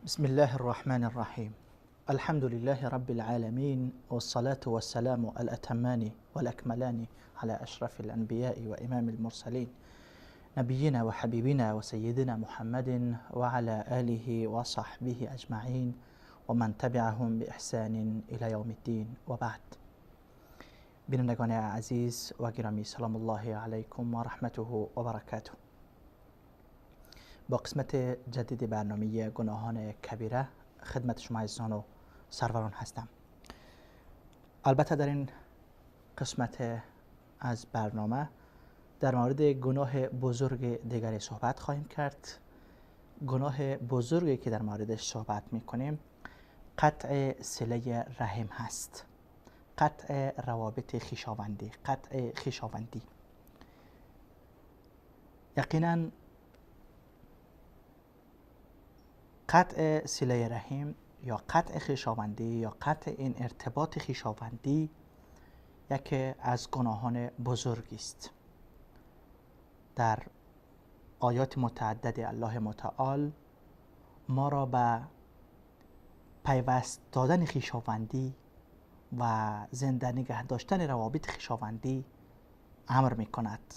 بسم الله الرحمن الرحیم. الحمد لله رب العالمین والصلاة والسلام الأتمان والأكملان على أشرف الأنبياء وإمام المرسلين نبينا وحبيبنا وسيدنا محمد وعلى آله وصحبه أجمعين ومن تبعهم بإحسان إلى يوم الدين وبعد. بینندگان عزیز و گرامی، سلام الله علیکم و رحمته و برکاته. با قسمت جدید برنامه گناهان کبیره خدمت شما عزیزان و سروران هستم. البته در این قسمت از برنامه در مورد گناه بزرگ دیگری صحبت خواهیم کرد. گناه بزرگی که در موردش صحبت میکنیم قطع صله رحم هست، قطع روابط خویشاوندی، قطع خویشاوندی. یقینا قطع صله رحم یا قطع خویشاوندی یا قطع این ارتباط خویشاوندی یکی از گناهان بزرگی است. در آیات متعدد الله متعال ما را به پیوست دادن خویشاوندی و زنده نگه داشتن روابط خویشاوندی امر می کند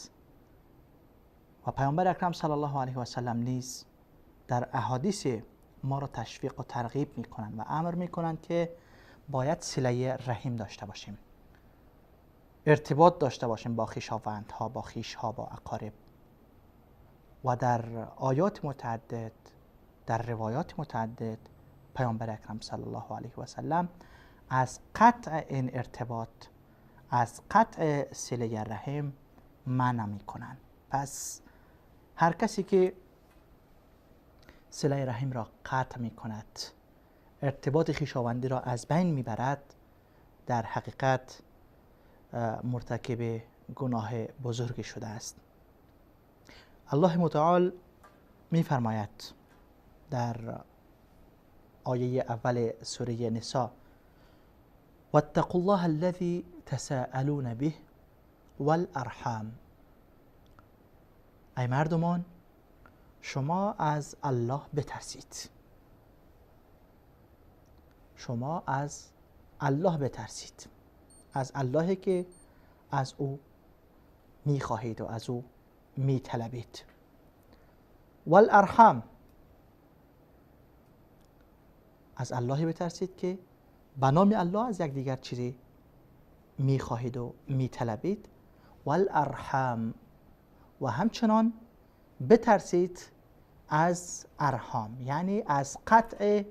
و پیامبر اکرم صلی الله علیه و سلم نیز در احادیث ما را تشویق و ترغیب می کنند و امر می کنند که باید صله رحم داشته باشیم، ارتباط داشته باشیم با خویشاوندها، با خویشها، با اقارب. و در آیات متعدد، در روایات متعدد پیامبر اکرم صلی الله علیه و سلم از قطع این ارتباط، از قطع صله رحم منع می کنند. پس هر کسی که صله رحم را قطع می کند، ارتباط خویشاوندی را از بین می برد، در حقیقت مرتکب گناه بزرگی شده است. الله متعال می فرماید در آیه اول سوره نساء: واتقوا الله الذي تساءلون به والارحام. ای مردمان، شما از الله بترسید. شما از الله بترسید، از اللهی که از او میخواهید و از او میطلبید. والارحام، از اللهی بترسید که به نام الله از یکدیگر چیزی میخواهید و میطلبید. والارحام، و همچنان بترسید از ارحام، یعنی از قطع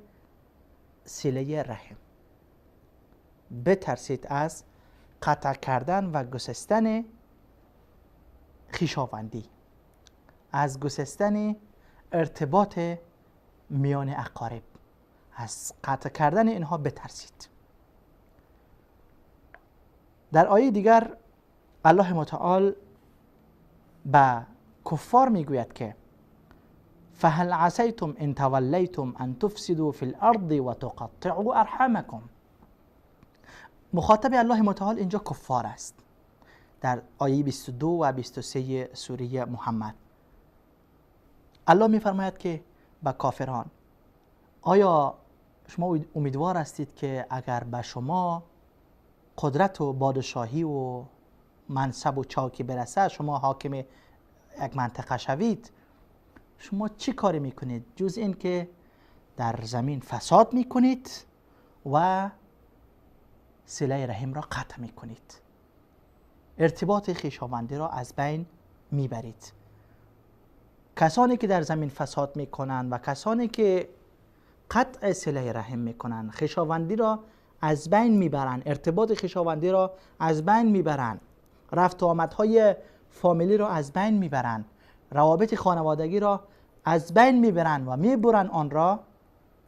صله رحم. بترسید از قطع کردن و گسستن خویشاوندی، از گسستن ارتباط میان اقارب، از قطع کردن اینها بترسید. در آیه دیگر الله متعال به کفار میگوید که فهل عسیتم ان تولیتم ان تفسدوا فی الارض وتقطعوا ارحامکم. مخاطب الله متعال اینجا کفار است. در آیه 22 و 23 سوره محمد الله میفرماید که به کافران: آیا شما امیدوار هستید که اگر به شما قدرت و بادشاهی و منصب و چاکی برسه، شما حاکم یک منطقه شوید، شما چی کاری میکنید جز این که در زمین فساد میکنید و صله رحم را قطع میکنید، ارتباط خویشاوندی را از بین میبرید. کسانی که در زمین فساد میکنند و کسانی که قطع صله رحم میکنند، خویشاوندی را از بین میبرند، ارتباط خویشاوندی را از بین میبرند، رفت و آمدهای فامیلی را از بین میبرند، روابط خانوادگی را از بین میبرند و میبرند آن را،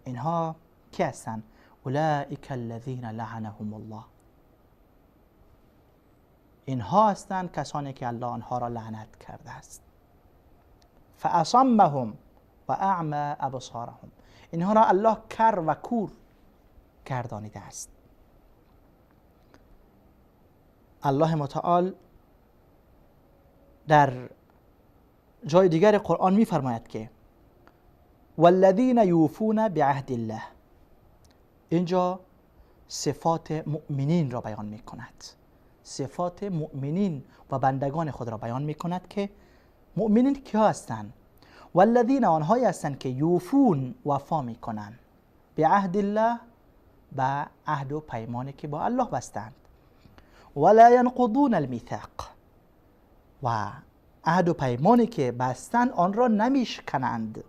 اینها کی هستند؟ اولئک الذین لعنهم الله. اینها هستند کسانی که الله آنها را لعنت کرده است. فاصمهم و اعمی ابصارهم. اینها را الله کر و کور گردانیده است. الله متعال در جای دیگر قرآن می‌فرماید که والذین یوفون بعهد الله، اینجا صفات مؤمنین را بیان می کند، صفات مؤمنین و بندگان خود را بیان می کند که مؤمنین کیا هستند؟ والذین، آنهایی هستند که یوفون، وفا می کنند، بعهد الله، به عهد و پیمانی که با الله بستند، ولا ینقضون المیثاق، و عهد و پیمانی که بستند آن را نمیشکنند.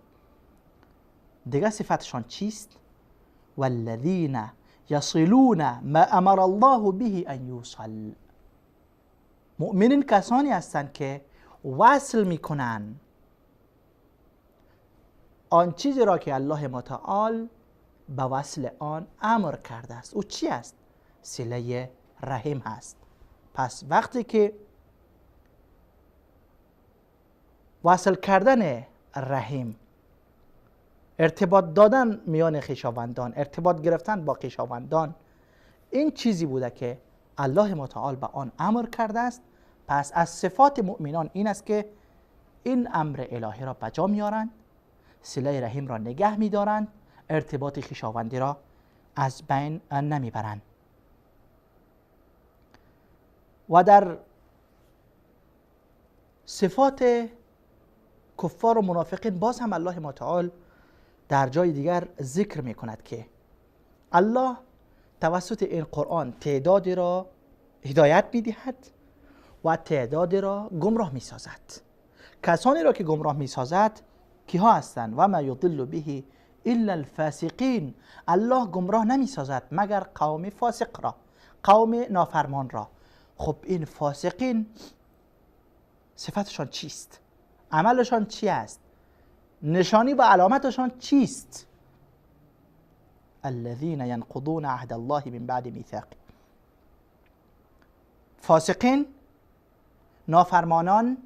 دیگه صفتشان چیست؟ والذین یصلون ما امر الله به ان یوصل. مؤمنین کسانی هستند که وصل میکنند آن چیزی را که الله متعال به وصل آن امر کرده است. او چی است؟ صله رحم هست. پس وقتی که وصل کردن رحم، ارتباط دادن میان خویشاوندان، ارتباط گرفتن با خویشاوندان، این چیزی بوده که الله متعال به آن امر کرده است. پس از صفات مؤمنان این است که این امر الهی را به جا میارند، صله رحم را نگه میدارند، ارتباط خویشاوندی را از بین نمیبرند. و در صفات کفار و منافقین باز هم الله متعال در جای دیگر ذکر می کند که الله توسط این قرآن تعدادی را هدایت می دهد و تعدادی را گمراه می سازد. کسانی را که گمراه می سازد کیها هستند؟ و ما یضل به الا الفاسقین. الله گمراه نمی سازد مگر قوم فاسق را، قوم نافرمان را. خب این فاسقین صفتشان چیست؟ عملشان چی است؟ نشانی و علامتشان چیست؟ الذين ينقضون عهد الله من بعد میثاقه. فاسقین، نافرمانان،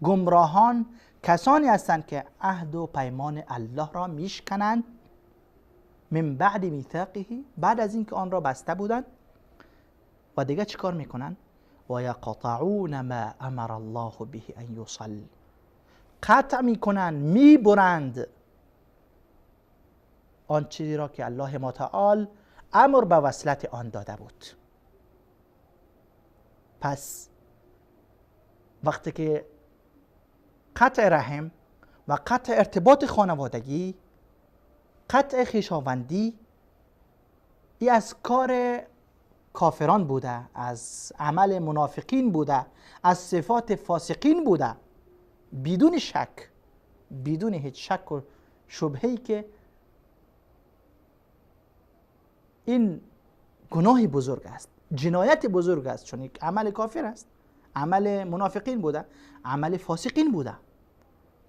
گمراهان کسانی هستند که عهد و پیمان الله را میشکنند، من بعد میثاقه، بعد از اینکه آن را بسته بودند، و دیگه چیکار میکنن؟ و یقطعون ما امر الله به ان یوصل. قطع میکنن، میبرند آن چیزی را که الله متعال امر به وصلت آن داده بود. پس وقتی که قطع رحم و قطع ارتباط خانوادگی، قطع خویشاوندی، ای از کار کافران بوده، از عمل منافقین بوده، از صفات فاسقین بوده، بدون شک، بدون هیچ شک و شبهه‌ای که این گناه بزرگ است، جنایت بزرگ است، چون یک عمل کافر است، عمل منافقین بوده، عمل فاسقین بوده.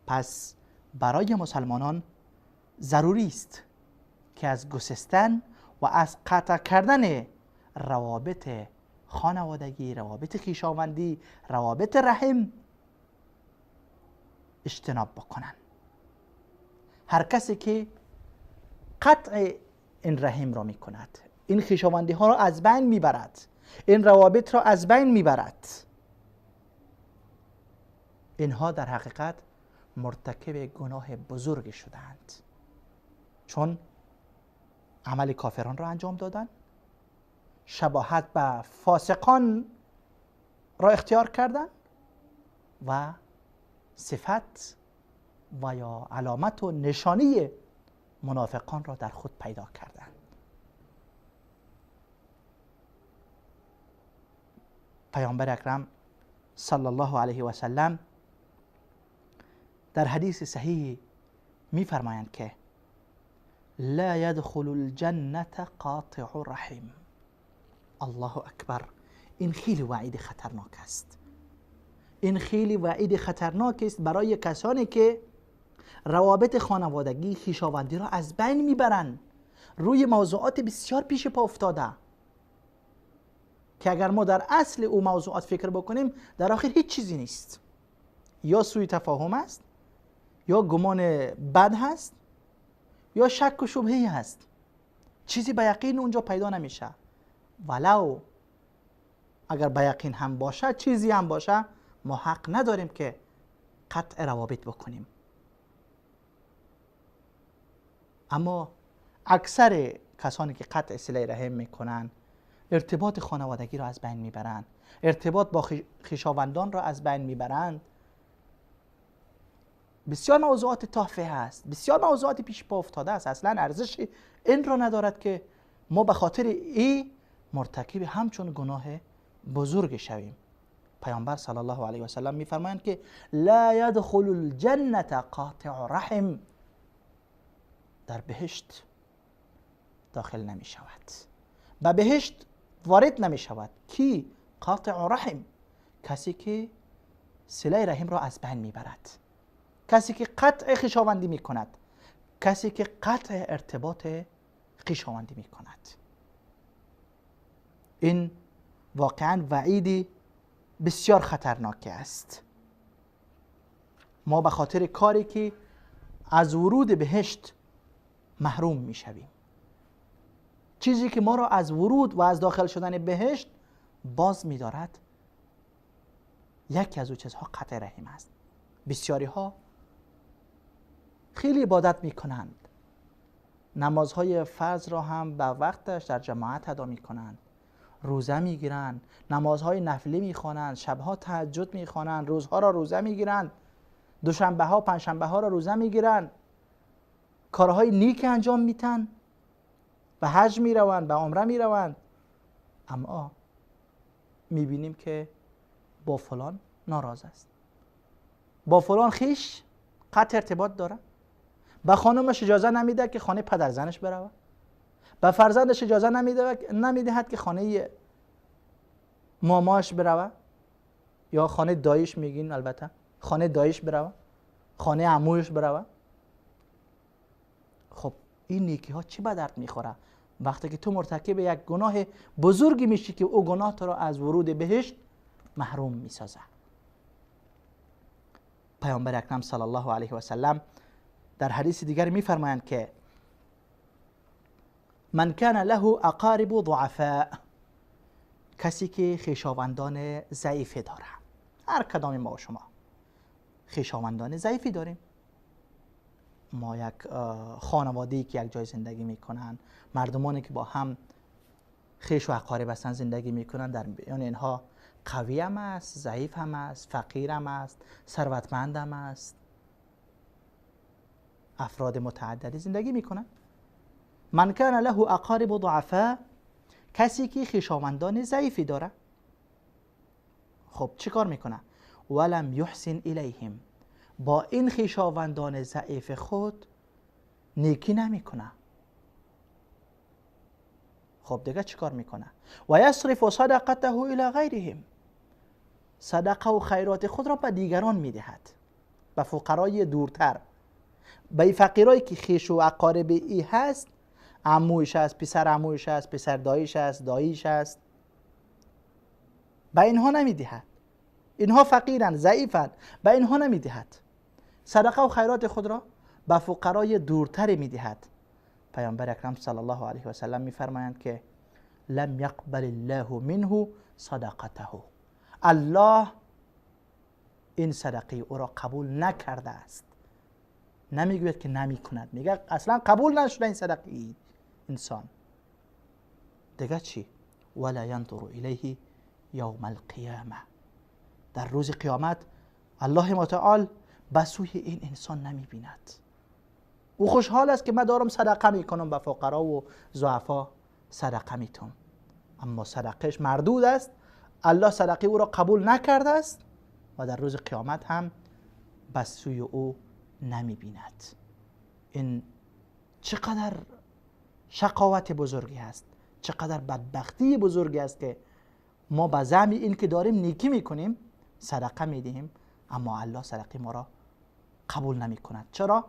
پس برای مسلمانان ضروری است که از گسستن و از قطع کردن روابط خانوادگی، روابط خویشاوندی، روابط رحم اجتناب بکنن. هر کسی که قطع این رحم را میکند، این خویشاوندی ها را از بین میبرد، این روابط را از بین میبرد، اینها در حقیقت مرتکب گناه بزرگی شدند، چون عمل کافران را انجام دادند، شباهت به فاسقان را اختیار کردند و صفت و یا علامت و نشانی منافقان را در خود پیدا کردند. پیامبر اکرم صلی الله علیه و سلم در حدیث صحیح می‌فرمایند که لا يدخل الجنة قاطع رحم. الله اکبر. این خیلی وعید خطرناک است. این خیلی وعید خطرناک است برای کسانی که روابط خانوادگی، خویشاوندی را از بین میبرند، روی موضوعات بسیار پیش پا افتاده که اگر ما در اصل او موضوعات فکر بکنیم در آخر هیچ چیزی نیست، یا سوء تفاهم است، یا گمان بد هست، یا شک و شبهه هست، چیزی به یقین اونجا پیدا نمیشه. ولو اگر به یقین هم باشه، چیزی هم باشه، ما حق نداریم که قطع روابط بکنیم. اما اکثر کسانی که قطع صله رحم میکنند ارتباط خانوادگی را از بین میبرند، ارتباط با خویشاوندان را از بین میبرند. بسیار موضوعات تافه است، بسیار موضوعات پیش پا افتاده است، اصلا ارزش این را ندارد که ما به خاطر ای مرتکب همچون گناه بزرگ شویم. پیامبر صلی الله علیه و سلم میفرمایند که لا یدخل الجنة قاطع رحم، در بهشت داخل نمی شود، به بهشت وارد نمی شود. کی؟ قاطع رحم، کسی که صله رحم را از بین میبرد، کسی که قطع خویشاوندی می کند، کسی که قطع ارتباط خویشاوندی می کند. این واقعا وعیدی بسیار خطرناک است. ما به خاطر کاری که از ورود بهشت محروم می شویم، چیزی که ما را از ورود و از داخل شدن بهشت باز می دارد، یکی از او چیزها قطع رحم است. بسیاری ها خیلی عبادت می کنند، نمازهای فرض را هم به وقتش در جماعت ادا می کنند، روزه می گیرند، نمازهای نفلی می خوانند، شبها تهجد می خوانند، روزها را روزه می گیرند، دوشنبه ها پنجشنبه ها را روزه می گیرند، کارهای نیک انجام میتن، به حج می روند، به عمره می روند، اما می بینیم که با فلان ناراض است، با فلان خیش قطع ارتباط داره، به خانمش اجازه نمیده که خانه پدرزنش برود، به فرزندش اجازه نمیدهد که خانه ماماش برود یا خانه دایش، میگین البته خانه دایش برود، خانه عمویش برود. خب این نیکی ها چی به درد میخوره وقتی که تو مرتکب یک گناه بزرگی میشی که او گناه تو را از ورود بهشت محروم میسازه. پیامبر اکرم صلی الله علیه و سلم در حدیث دیگر میفرمایند که من کان له اقارب ضعفاء، کسی که خویشاوندان ضعیفی داره. هر کدام ما و شما خویشاوندان ضعیفی داریم. ما یک خانواده‌ای که یک جای زندگی میکنن، مردمانی که با هم خویش و اقارب هستن زندگی میکنن، در میان اینها قوی هم است، ضعیف هم است، فقیر هم است، ثروتمند هم است، افراد متعددی زندگی میکنن. من کان له اقارب ضعفاء، کسی که خویشاوندان ضعیفی داره، خب چی کار میکنه؟ ولم یحسن الیهم، با این خویشاوندان ضعیف خود نیکی نمیکنه. خب دیگه چی کار میکنه؟ و یصرف صدقته الی غیرهم، صدقه و خیرات خود را به دیگران میدهد، به فقرای دورتر، به فقیرایی که خویش و اقارب ای هست، عمویش هست، پسر عمویش هست، پسر داییش هست، داییش هست، به اینها نمیدهد. اینها فقیرند، ضعیفند، به اینها نمیدهد. صدقه و خیرات خود را به فقرای دورتر میدهد. پیامبر اکرم صلی الله علیه و سلم میفرمایند که لم یقبل الله منه صدقته، الله این صدقه او را قبول نکرده است. نمیگوید که نمیکند، میگه اصلا قبول نشده این صدقه انسان. دیگه چی؟ ولا ینظر الیه یوم القیامه، در روز قیامت الله متعال به سوی این انسان نمیبیند. او خوشحال است که من دارم صدقه میکنم، به فقرا و ضعفا صدقه میتم، اما صدقهش مردود است، الله صدقه او را قبول نکرده است و در روز قیامت هم به سوی او نمیبیند. این چقدر شقاوت بزرگی است، چقدر بدبختی بزرگی است که ما به زعم این که داریم نیکی میکنیم، صدقه میدهیم، اما الله صدقه ما را قبول نمی کند. چرا؟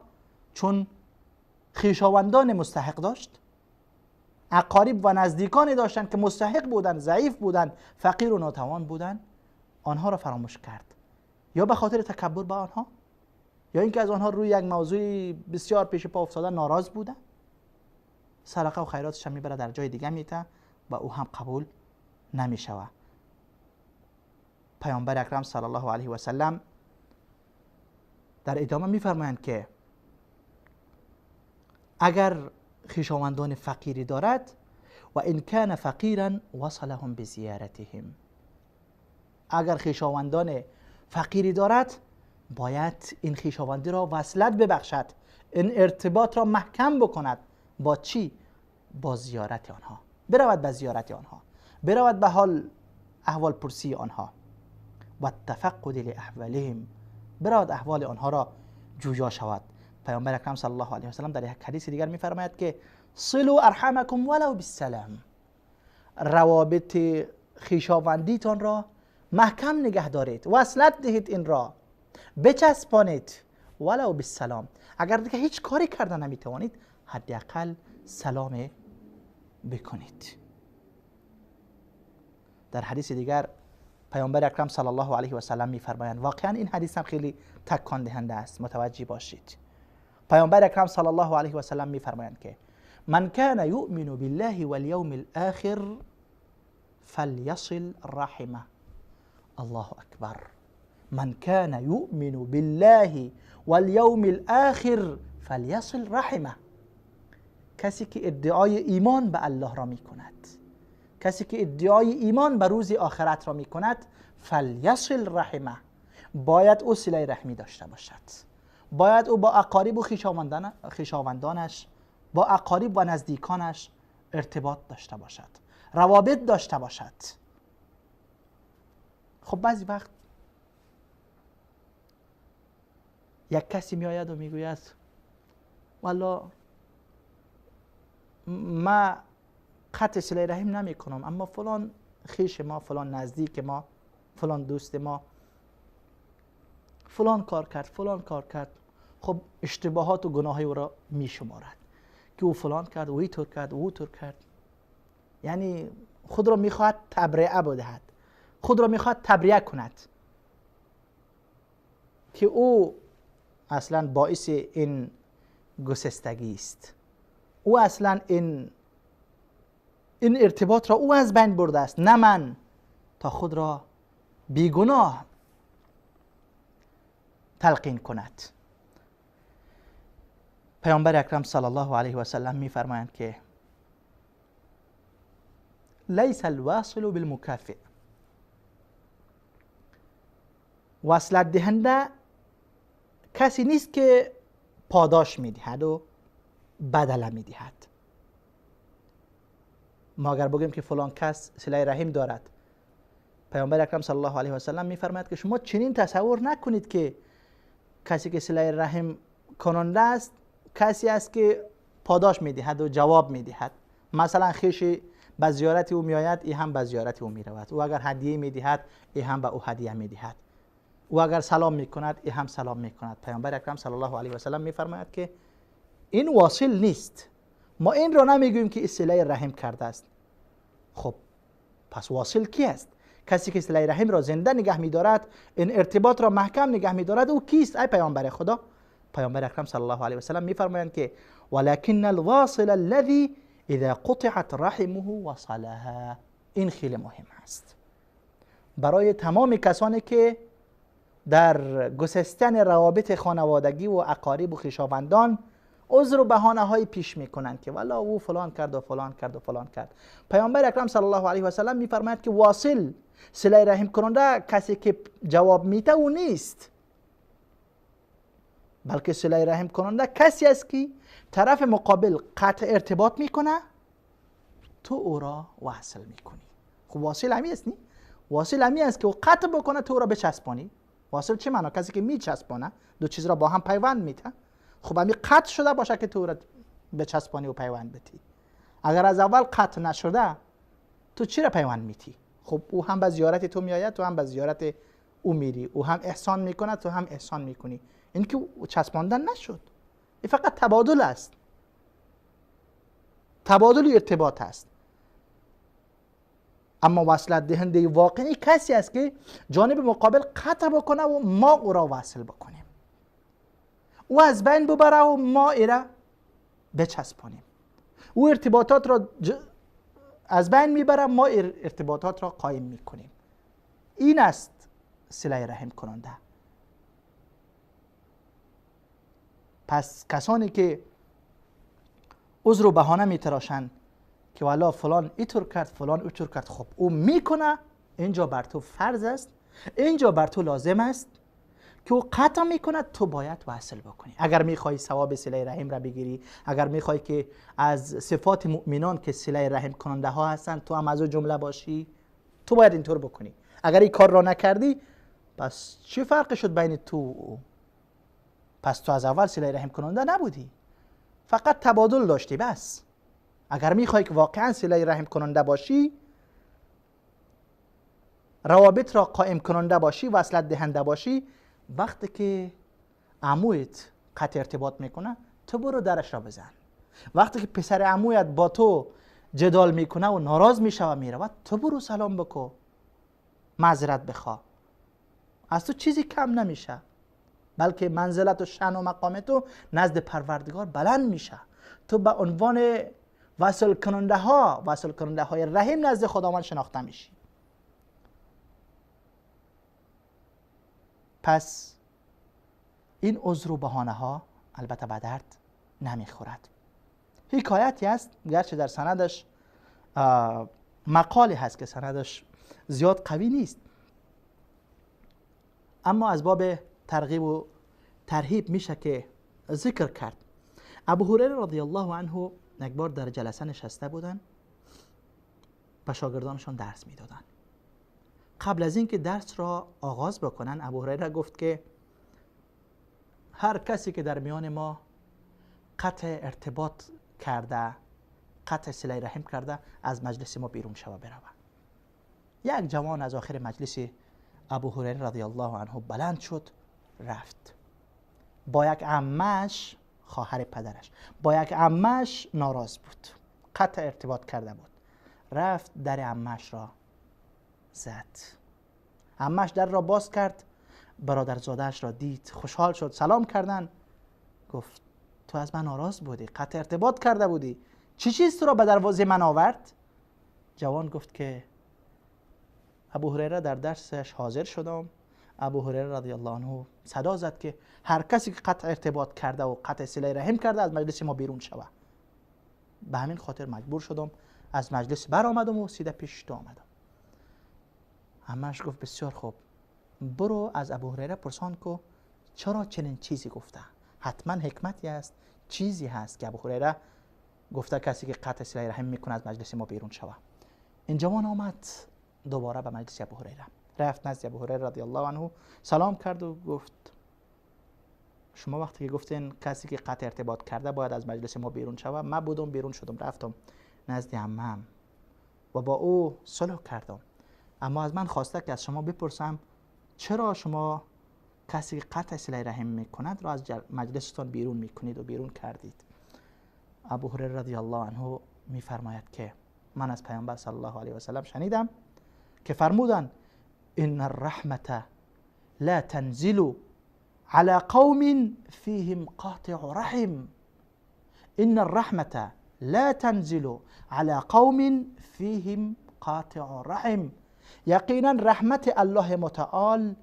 چون خویشاوندان مستحق داشت، اقارب و نزدیکانی داشتند که مستحق بودند، ضعیف بودند، فقیر و ناتوان بودند، آنها را فراموش کرد، یا به خاطر تکبر به آنها، یا اینکه از آنها روی یک موضوع بسیار پیش پا افتاده ناراض بودند، صدقه و خیراتش هم میبره در جای دیگه میته و او هم قبول نمیشود. پیامبر اکرم صلی الله علیه و سلم در ادامه میفرمایند که اگر خویشاوندان فقیری دارد، و ان کان فقیرا وصلهم بزیارتهم، اگر خویشاوندان فقیری دارد باید این خویشاوندی را وصلت ببخشد، این ارتباط را محکم بکند. با چی؟ با زیارت آنها. برود به زیارت آنها، برود به حال احوال پرسی آنها، و تفقد لاحوالهم، برود احوال آنها را جویا شود. پیامبر اکرم صلی الله علیه و سلم در یک حدیث دیگر می‌فرماید که صلوا ارحمکم ولو بالسلام، روابط خویشاوندیتان را محکم نگه دارید، وصلت دهید، این را بچسبانید، ولو بالسلام. اگر دیگه هیچ کاری کرده نمیتوانید، حداقل سلام بکنید. در حدیث دیگر پیامبر اکرم صلی الله علیه و سلم میفرمایند، واقعا این حدیث هم خیلی تکان دهنده است، متوجه باشید. پیامبر اکرم صلی الله علیه و سلم میفرمایند که من کان یؤمن بالله والیوم الاخر فلیصل رحمه. الله اکبر. من کان یؤمن بالله والیوم الاخر فلیصل رحمه. کسی که ادعای ایمان به الله را میکند، کسی که ادعای ایمان به روز آخرت را میکند، فلیصل رحمه، باید او صله رحمی داشته باشد، باید او با اقارب و خویشاوندانش، با اقارب و نزدیکانش ارتباط داشته باشد، روابط داشته باشد. خب بعضی وقت یک کسی میآید و میگوید والا ما قطع صله رحم نمی کنم، اما فلان خویش ما، فلان نزدیک ما، فلان دوست ما فلان کار کرد، فلان کار کرد. خب اشتباهات و گناه‌های او را می شمارد که او فلان کرد، او اینطور کرد، او اونطور کرد. یعنی خود را میخواهد تبرئه بدهد، خود را میخواهد تبریه کند که او اصلا باعث این گسستگی است، او اصلا این ارتباط را او از بین برده است، نه من، تا خود را بیگناه تلقین کند. پیامبر اکرم صلی الله علیه و سلم میفرمایند که لیس الواصل بالمکافئ، وصلت دهنده کسی نیست که پاداش میدهد و بدله میدهد. ما اگر بگیم که فلان کس صله رحم دارد، پیامبر اکرم صلی الله علیه و سلم میفرماید که شما چنین تصور نکنید که کسی که صله رحم کننده است کسی است که پاداش میدهد و جواب میدهد. مثلا خویشی به زیارت او میآید، ای هم به زیارت او میرود. او اگر هدیه میدهد، ای هم به او هدیه میدهد. او اگر سلام میکند، ای هم سلام میکند. پیامبر اکرم صلی الله علیه و سلم میفرماید که این واصل نیست. ما این را نمیگوییم که صله رحم کرده است. خب پس واصل کی است؟ کسی که صله رحم را زنده نگه میدارد، این ارتباط را محکم نگه میدارد، او کیست ای پیامبر خدا؟ پیامبر اکرم صلی الله علیه و سلم میفرمایند که ولکن الواصل الذی اذا قطعت رحمه وصلها. این خیلی مهم است برای تمام کسانی که در گسستن روابط خانوادگی و اقارب و خویشاوندان عذر و بهانه های پیش میکنند که والا او فلان کرد و فلان کرد و فلان کرد. پیامبر اکرم صلی الله علیه و سلم میفرماید که واصل، صله رحم کننده، کسی که جواب میده او نیست، بلکه صله رحم کننده کسی است که طرف مقابل قطع ارتباط میکنه، تو او را واصل میکنی. خب واصل همی است، نی؟ واصل همی است که او قطع بکنه، تو او را بچسبانی. واصل چه معنا؟ کسی که میچسبانه، دو چیز را با هم پیوند میده. خب همی قطع شده باشه که تو را بچسبانی و پیوند بدی. اگر از اول قطع نشده، تو چرا پیوند میتی؟ خب او هم به زیارت تو میآید، تو هم به زیارت او میری، او هم احسان میکنه، تو هم احسان میکنی. این که چسباندن نشد، این فقط تبادل است، تبادل ارتباط است. اما وصلت دهنده واقعی کسی است که جانب مقابل قطع بکنه و ما او را وصل بکنیم، او از بین ببره و ما ایره بچسبانیم. او ارتباطات را از بین میبره، ما ارتباطات را قایم میکنیم. این است صله رحم کننده. پس کسانی که عذر و بهانه میتراشند که والا فلان اینطور کرد، فلان اونطور کرد. خب او میکنه، اینجا بر تو فرض است، اینجا بر تو لازم است که او قطع میکنه، تو باید وصل بکنی. اگر میخوای ثواب صله رحم را بگیری، اگر میخوای که از صفات مؤمنان که صله رحم کننده ها هستند تو هم از او جمله باشی، تو باید اینطور بکنی. اگر این کار را نکردی پس چه فرق شد بین تو و او؟ پس تو از اول صله رحم کننده نبودی، فقط تبادل داشتی بس. اگر میخوای که واقعا صله رحم کننده باشی، روابط را قائم کننده باشی، وصلت دهنده باشی، وقتی که عمویت قطع ارتباط میکنه تو برو درش را بزن. وقتی که پسر عمویت با تو جدال میکنه و ناراض میشه و میرود، تو برو سلام بکو، معذرت بخوا، از تو چیزی کم نمیشه، بلکه منزلت و شأن و مقام تو نزد پروردگار بلند میشه. تو به عنوان وصل کننده ها، وصل کننده های رحم نزد خداوند شناخته میشی. پس این عذر و بهانه ها البته به درد نمیخورد. حکایتی است، گرچه در سندش مقالی هست که سندش زیاد قوی نیست، اما از باب ترغیب و ترهیب میشه که ذکر کرد. ابو هریره رضی الله عنه یک بار در جلسه نشسته بودن، به شاگردانشان درس میدادن. قبل از اینکه درس را آغاز بکنن، ابو هریره گفت که هر کسی که در میان ما قطع ارتباط کرده، قطع صله رحم کرده، از مجلس ما بیرون شوه بروه. یک جوان از آخر مجلس ابو هریره رضی الله عنه بلند شد رفت، با یک عمش، خواهر پدرش، با یک عمش ناراض بود، قطع ارتباط کرده بود، رفت در عمش را زد. عمش در را باز کرد، برادرزاده‌اش را دید، خوشحال شد، سلام کردن. گفت تو از من ناراض بودی، قطع ارتباط کرده بودی، چه چیز تو را به دروازه من آورد؟ جوان گفت که ابو هریره در درسش حاضر شدم. ابو هریره رضی الله عنه صدا زد که هر کسی که قطع ارتباط کرده و قطع صله رحم کرده از مجلس ما بیرون شوه. به همین خاطر مجبور شدم از مجلس برآمدم و سیده پیش تو آمدم. همش گفت بسیار خوب، برو از ابو هریره پرسان کو چرا چنین چیزی گفته، حتما حکمتی است، چیزی هست که ابو هریره گفته کسی که قطع صله رحم میکنه از مجلس ما بیرون شوه. این جوان آمد دوباره به مجلس ابو هریره، رفت نزد ابو هریره رضی الله عنه، سلام کرد و گفت شما وقتی که گفتین کسی که قطع ارتباط کرده باید از مجلس ما بیرون شوه، من بودم بیرون شدم، رفتم نزد عمم و با او صلح کردم، اما از من خواسته که از شما بپرسم چرا شما کسی که قطع صله رحم میکند را از مجلستان بیرون میکنید و بیرون کردید. ابو هریره رضی الله عنه میفرماید که من از پیامبر صلی الله علیه و سلم شنیدم که فرمودند ان الرحمة لا تنزل على قوم فيهم قاطع رحم، ان الرحمة لا تنزل على قوم فيهم قاطع رحم. یقینا رحمت الله متعال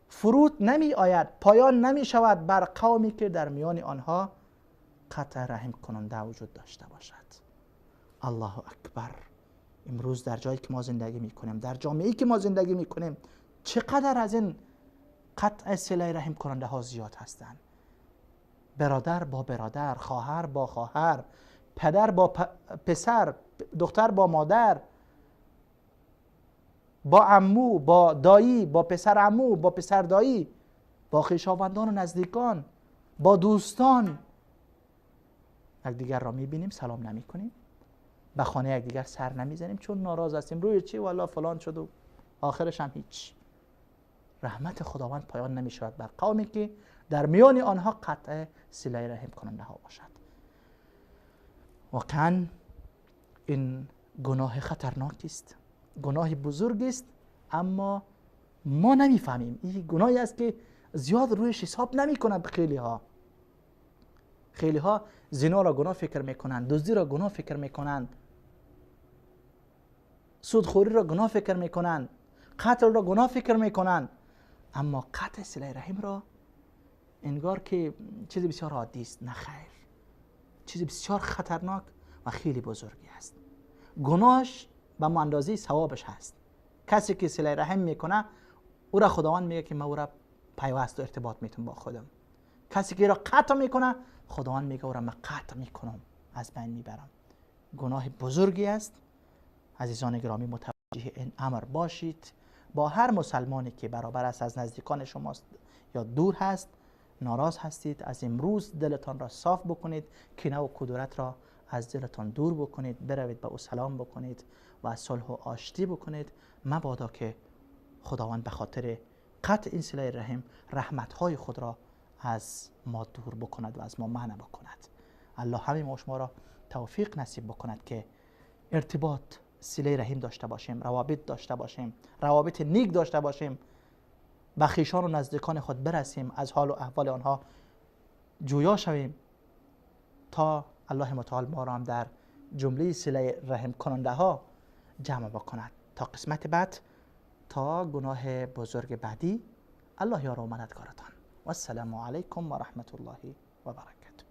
فرود نمی آید، پایان نمی شود بر قومی که در میان آنها قطع رحم کننده وجود داشته باشد. الله اکبر. امروز در جایی که ما زندگی میکنیم، در جامعه‌ای که ما زندگی میکنیم، چقدر از این قطع صله رحم کننده ها زیاد هستند. برادر با برادر، خواهر با خواهر، پدر با پسر، دختر با مادر، با عمو، با دایی، با پسر عمو، با پسر دایی، با خویشاوندان و نزدیکان، با دوستان. یکدیگر را میبینیم سلام نمیکنیم، به خانه یکدیگر سر نمیزنیم چون ناراض هستیم، روی چی والا فلان شد و آخرش هم هیچ. رحمت خداوند پایان نمیشود بر قومی که در میان آنها قطع صله رحم کننده ها باشد. واقعا این گناه خطرناکی است، گناه بزرگی است، اما ما نمیفهمیم. این گناهی است که زیاد رویش حساب نمیکنند. خیلی ها زنا را گناه فکر میکنند، دزدی را گناه فکر میکنند، سودخوری را گناه فکر میکنند، قتل را گناه فکر میکنند، اما قطع صله رحم را انگار که چیز بسیار عادی است. نه خیر، چیز بسیار خطرناک و خیلی بزرگی است. گناهش به اندازه ثوابش هست. کسی که صله رحم میکنه او را خداوند میگه که من او را پیوست و ارتباط میتونم با خودم. کسی که را قطع میکنه خداوند میگه او را من قطع میکنم، از بین میبرم. گناه بزرگی است. عزیزان گرامی متوجه این امر باشید. با هر مسلمانی که برابر است از نزدیکان شماست یا دور هست، ناراض هستید، از امروز دلتان را صاف بکنید، کینه و کدورت را از دلتان دور بکنید، بروید به او سلام بکنید و صلح و آشتی بکنید. مبادا که خداوند به خاطر قطع این صله رحم رحمت‌های خود را از ما دور بکند و از ما منع بکند. الله همه ما شما را توفیق نصیب بکند که ارتباط صله رحم داشته باشیم، روابط داشته باشیم، روابط نیک داشته باشیم، به خویشان و نزدیکان خود برسیم، از حال و احوال آنها جویا شویم تا الله متعال ما را هم در جمله صله رحم کننده ها جمع بکند. تا قسمت بعد، تا گناه بزرگ بعدی، الله یار و مددگارتان. و السلام علیکم و رحمت الله و برکاته.